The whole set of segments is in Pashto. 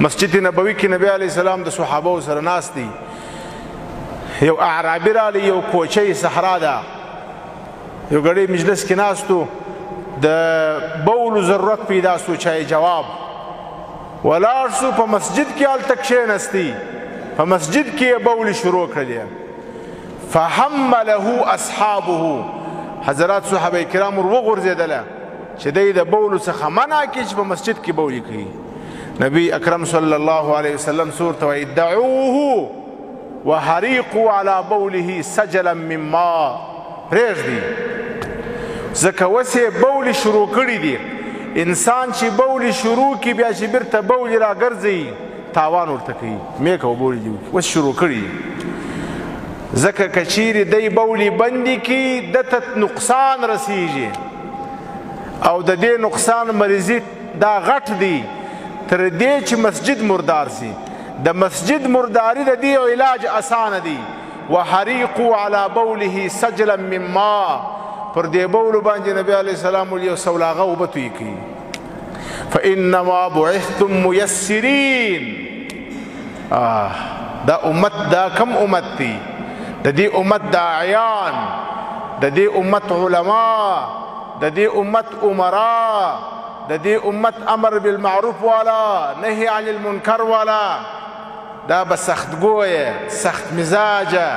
مسجد نبوي کې نبی علی السلام د صحابه سره ناست دی، یو اعرابي رالی، یو کوچی صحرا ده، یو غړي مجلس کې ناستو، د بول ضرورت پیدا سو، چای جواب ولاړ سو، په مسجد کې هلته کښېنستی، په مسجد کې یې بول شروع کړلې. فحمله اصحابه، حضرات صحابه کرام ور وغورځېدله چې دی د بولو څخه منع کړي چې په مسجد کې بولې کوي. نبی اکرم صلی الله علیه وسلم ورته وایي دعوه وحریقوا علی بوله سجلا من ماء، پرېږدي، ځکه اوس یې بولې شروع کړي دي. انسان چې بولې شروع کړي بیا چې بیرته بولې راګرځي تاوان ورته کوي، مې کوه بولې دي اوس شروع کړي، ځکه که چیرې دی بولې بندې کړي ده ته نقصان رسیږي، او د دې نقصان مریضي دا غټ دی تر دې چې مسجد مردار سي. د مسجد مرداري د دې علاج اسانه دی. وحریقوا علی بوله سجلا من ماء، پر دې بولو باندې نبی علیه السلام یو سولاغه اوبه توی کړي. فانما بعثتم میسرین. دا امت، دا کم امت دی؟ د دې امت داعیان، د دې امت علما، د دې امت امرا، د دې امت امر بالمعروف والا، نهي عن المنکر والا، دا به سختګویه، سخت مزاجه،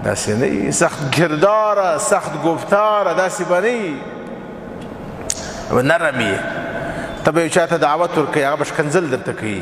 داسې نه سخت کرداره، سخت گفتاره، داسې به نه وي، نرم یې. ته به یو چا ته دعوت ورکوې، هغه به ښکنځل درته کوي.